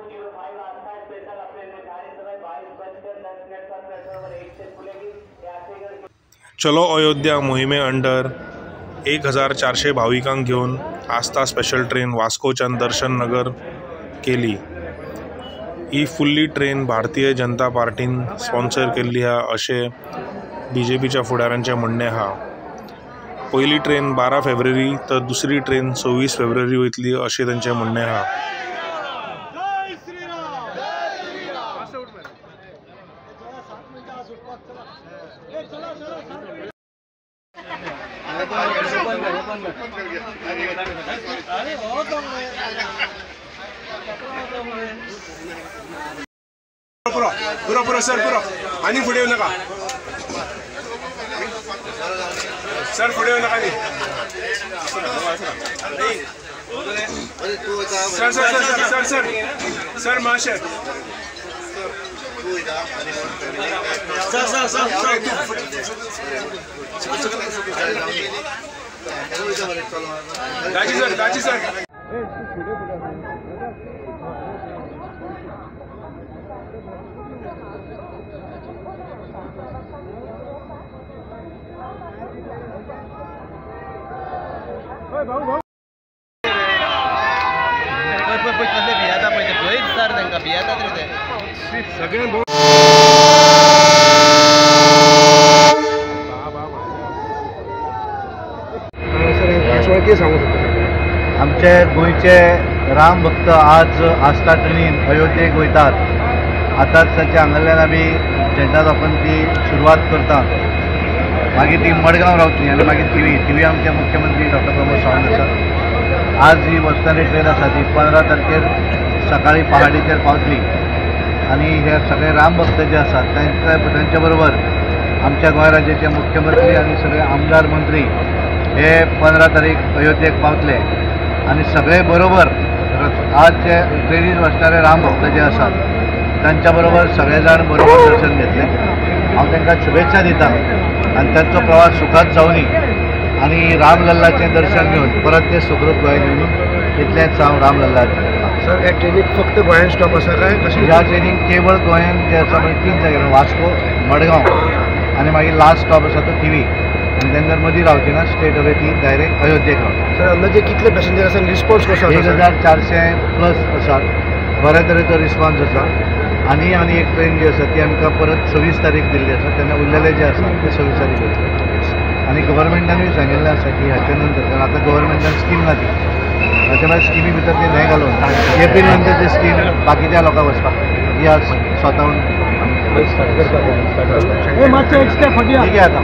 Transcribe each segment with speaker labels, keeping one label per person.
Speaker 1: 205 आस्था special अपने निर्धारित समय 22:10 पर प्लेटफॉर्म नंबर 1 से खुलेगी। यात्रीगण
Speaker 2: चलो अयोध्या मोहिमे अंडर 1400 भाविकांक घेवन आस्था स्पेशल ट्रेन वास्कोच्यान दर्शन नगर केली। ही फुल्ली ट्रेन भारतीय जनता पार्टीन स्पॉन्सर केल्ली आहा अशें बीजेपीच्या फुडाऱ्यांचें म्हणणें आहा। पयली ट्रेन 12 फेब्रुवारी तर दुसरी ट्रेन 26 फेब्रुवारी वयतली अशें तांचें म्हणणें आहा।
Speaker 3: पुरो पुरो पुरो सर पुरो आनी फुडें येवं नाका सर, फुडें येवं नाका न्ही sir sir sir sir sir sir मातशें सर सर सर दाजी सर, दाजी सर।
Speaker 4: आमचे गोंयचे राम भक्त आज आस्था ट्रेनीन अयोध्येक वयतात। आतांच ताच्या हांगासरल्यान आमी झेंडा दाखोवन ती सुरवात करतात। मागीर ती मडगांव रावतली आनी मागीर थिवी, थिवी आमचे मुख्यमंत्री डॉक्टर प्रमोद सावंत आसा। आज ही वचणारी ट्रेन आसा ती 15 तारखेर सकाळी पहाटेचेर पावतली आनी हे सगळे राम भक्त जे आसात तांच्या बरोबर आमच्या गोंय राज्याचे मुख्यमंत्री आनी सगळे आमदार मंत्री हे 15 तारीख अयोध्येक पावतले आनी सगळे बरोबर आज जे ट्रेनीन वचणारे राम भक्त जे आसात तांच्या बरोबर सगळे जाण बरोबर दर्शन घेतले। हांव तांकां शुभेच्छा दिता आनी तांचो प्रवास सुखात जावनी आनी रामलल्लाचें दर्शन घेवन परत ते सुखरूप गोंयांत येवन इतलेंच हांव रामलल्लाचें।
Speaker 3: सर, ह्या ट्रेनीक फक्त गोंयांत स्टॉप आसा काय कशें?
Speaker 4: ह्या ट्रेनीक केवळ गोंयांत जे आसा म्हणजे 3 जाग्यार, वास्को, मडगांव आनी मागीर लास्ट स्टॉप आसा तो थिवी आनी तेन्ना मदीं रावची ना, स्ट्रेट अवे ती डायरेक्ट अयोध्येक रावता।
Speaker 3: सर, अंदाजे कितले पॅसेंजर आसा आनी रिस्पॉन्स कसो आसा?
Speaker 4: 1400 प्लस आसात, बऱ्या तरेचो रिस्पॉन्स आसा। आनी आनी एक ट्रेन जी आसा ती आमकां परत 26 तारीख दिल्ली आसा, तेन्ना उरलेले जे आसा ते 26 तारीख वयतले। आनी गव्हर्मेंटानूय सांगिल्लें आसा की हाचे नंतर, कारण आतां गव्हर्मेंटान स्कीम ना ती, हाचे भायर स्किमी भितर ती न्हय घालून एप्रील नंतर ती स्कीम बाकीच्या लोकांक वचपाक ही आज स्वताहून ठीक आहे। आता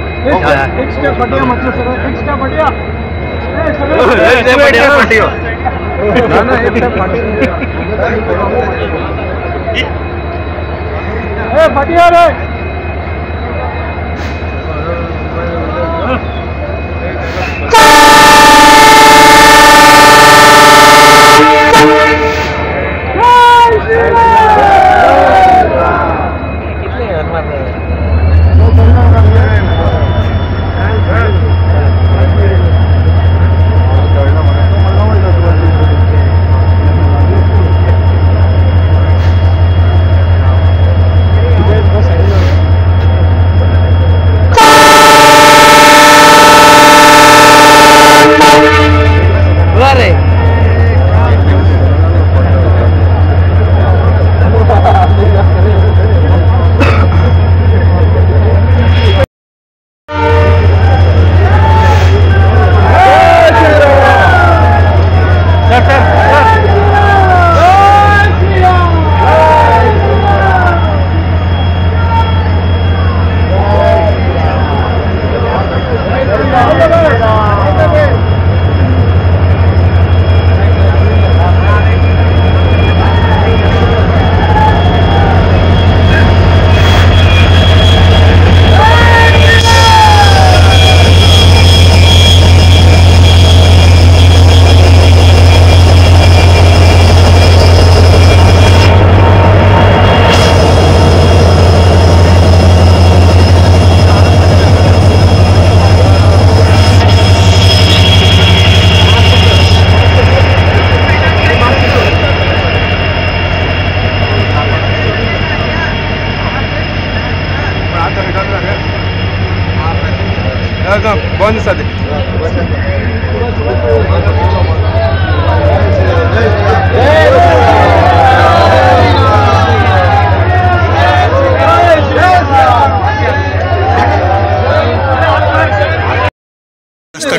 Speaker 3: बंद आसा ते.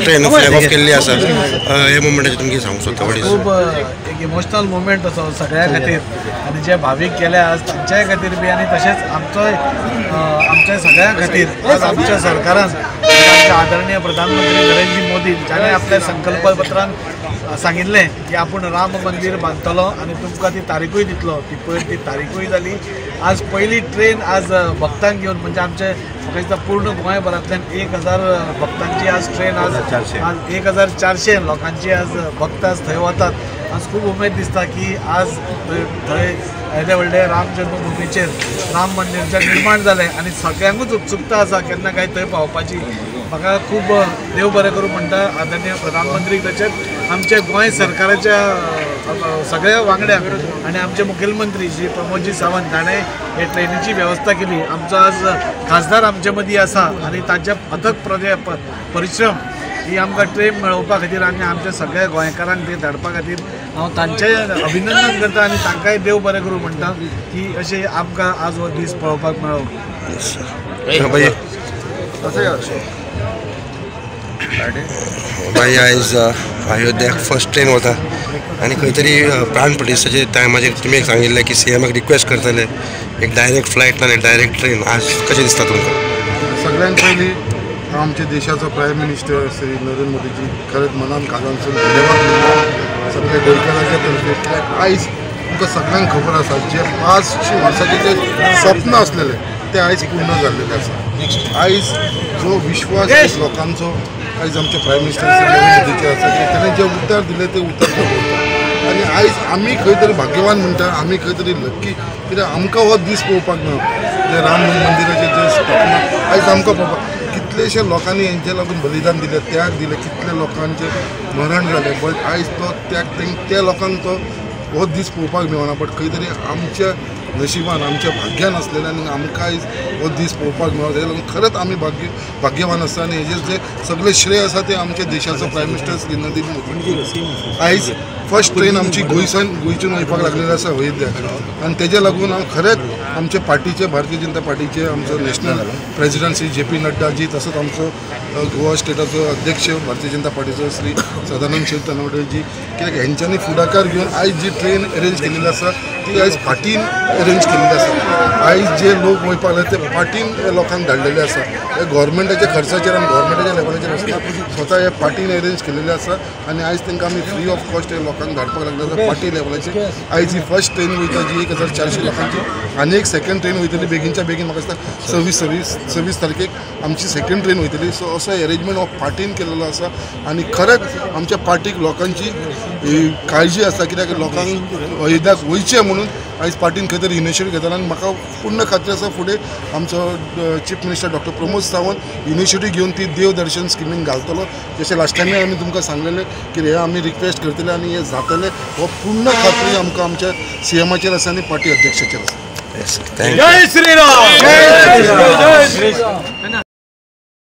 Speaker 5: ट्रेन फ्लॅग ऑफ केल्ली आसा हे मुवमेंटाचेर तुमकां सांगूंक सोदता.
Speaker 6: खूब एक इमोशनल मुवमेंट असो सगळ्या खातीर आनी जे भावीक गेले आज तांच्याय खातीर बी आनी तशेंच आमचोय आमच्या सगळ्या खातीर आज आमच्या सरकारान आमच्या आदरणीय प्रधानमंत्री नरेंद्र मोदी जाणें आपल्या संकल्पपत्रान सांगिल्लें की आपूण राम मंदीर बांदतलो आनी तुमकां ती तारीखूय दितलो, ती पयर ती तारीखूय जाली. आज पयली ट्रेन आज भक्तांक घेवन म्हणजे आमचे म्हाका दिसता पूर्ण गोंयभरांतल्यान 1000 भक्तांची आज ट्रेन आज 1400 लोकांची आज भक्त आज थंय वतात. आज खूब उमेद दिसता की आज थंय येदे व्हडले राम जन्मभुमीचेर राम मंदिरचें निर्माण जालें आनी सगळ्यांकूच उत्सुकता आसा केन्ना काय थंय पावपाची. म्हाका खूब देव बरें करूं म्हणटा आदरणीय प्रधानमंत्रीक, तशेंच आमच्या गोंय सरकाराच्या सगळ्या वांगड्यांक आनी आमचे मुखेलमंत्री श्री प्रमोदजी सावंत हाणें हे ट्रेनीची वेवस्था केली. आमचो आज खासदार आमचे मदीं आसा आनी तांच्या अथक परिश्रम ही आमकां ट्रेन मेळोवपा खातीर आनी आमच्या सगळ्या गोंयकारांक ते धाडपा खातीर हांव तांचें अभिनंदन करता आनी तांकांय देव बरें करूं म्हणटा की अशें आमकां आज हो दीस पळोवपाक मेळ्ळो.
Speaker 5: भाई आयज अयोध्याक फर्स्ट ट्रेन वता आनी खंय तरी प्राण प्रतिश्ठेच्या टायमाचेर तुमी एक सांगिल्लें की सीएमाक रिक्वेस्ट करतले एक डायरेक्ट फ्लायट ना डायरेक्ट ट्रेन, आज कशें दिसता तुमकां?
Speaker 7: सगळ्यांत पयलीं आमच्या देशाचो प्रायम मिनिस्टर श्री नरेंद्र मोदीजी खरेंच मनान काळजांतसून धन्यवाद दिता सगळ्या गोंयकारांच्या तर्फे. कित्याक आयज तुमकां सगळ्यांक खबर आसा जे 500 वर्सांचें जे स्वप्न आसलेलें तें आयज पूर्ण जाल्लेलें आसा. आयज जो विश्वास लोकांचो आयज आमचे प्रायम मिनिस्टर श्री नरेंद्र मोदीचेर आसा की ताणें जें उतर दिलें तें उतर दवरता आनी आयज आमी खंय तरी भाग्यवान म्हणटा, आमी खंय तरी लक्की कित्याक आमकां हो दीस पळोवपाक मेळ्ळो जें राम मंदिराचें जें स्थापना आयज आमकां पळोवपाक कितलेशे लोकांनी हेंचे लागून बलिदान दिलें, त्याग दिलें, कितले लोकांचें मरण जालें, बट आयज तो त्याग त्या लोकांक तो हो दीस पळोवपाक मेळना. बट खंय तरी आमच्या नशिबान आमच्या भाग्यान आसलेलें आनी आमकां आयज हो दीस पळोवपाक मेळ्ळो, तेका लागून खरेंच आमी भाग्यवान आसा आनी हेजेर जे सगळें श्रेय आसा तें आमच्या देशाचो प्रायम मिनिस्टर श्री नरेंद्र मोदी. आयज फर्स्ट ट्रेन आमची गोंयच्यान वचपाक लागलेली आसा अयोध्याक आनी तेजे लागून हांव खरेंच आमचे पार्टीचे भारतीय जनता पार्टीचे आमचो national president Shri J P Nadda ji, तसोच आमचो गोवा स्टेटाचो अध्यक्ष भारतीय जनता पार्टीचो श्री सदानंद शेट तानावडेजी, कित्याक हेंच्यांनी फुडाकार घेवन आयज जी ट्रेन अरेंज केलेली आसा ती आयज पार्टीन अरेंज केलेली आसा. आयज जे लोक वयपाक लागले ते पार्टीन लोकांक धाडलेले आसा, हे गव्हर्मेंटाच्या खर्चाचेर आनी गव्हर्मेंटाच्या लेवलाचेर आसता, स्वता हे पार्टीन अरेंज केलेले आसा आनी आयज तांकां आमी फ्री ऑफ कॉस्ट हे लोकांक धाडपाक लागले आसा पार्टी लेवलाचेर. आयज ही फर्स्ट ट्रेन वयता जी 1400 लोकांची आनी एक सेकंड ट्रेन वयतली बेगीनच्या बेगीन, म्हाका दिसता 26 तारखेक आमची सेकंड ट्रेन वयतली. सो असो एरेंजमेंट हो पार्टीन केलेलो आसा आनी खरेंच आमच्या पार्टीक लोकांची काळजी आसा कित्याक लोकांक अयोध्याक वयचें म्हणून आयज पार्टीन खंय तरी इनिशिएटीव घेतला आनी म्हाका पूर्ण खात्री आसा फुडें आमचो chief minister doctor Pramod Sawant initiative घेवन ती देव दर्शन स्किमीन घालतलो. जशें लास्ट टायमय आमी तुमकां सांगलेलें की हे आमी रिक्वेस्ट करतले आनी हें जातलें, हो पूर्ण खात्री आमकां आमच्या सीएमाचेर आसा आनी पार्टी अध्यक्षाचेर आसा.
Speaker 5: जय
Speaker 6: श्रीराम. जय श्रीराम.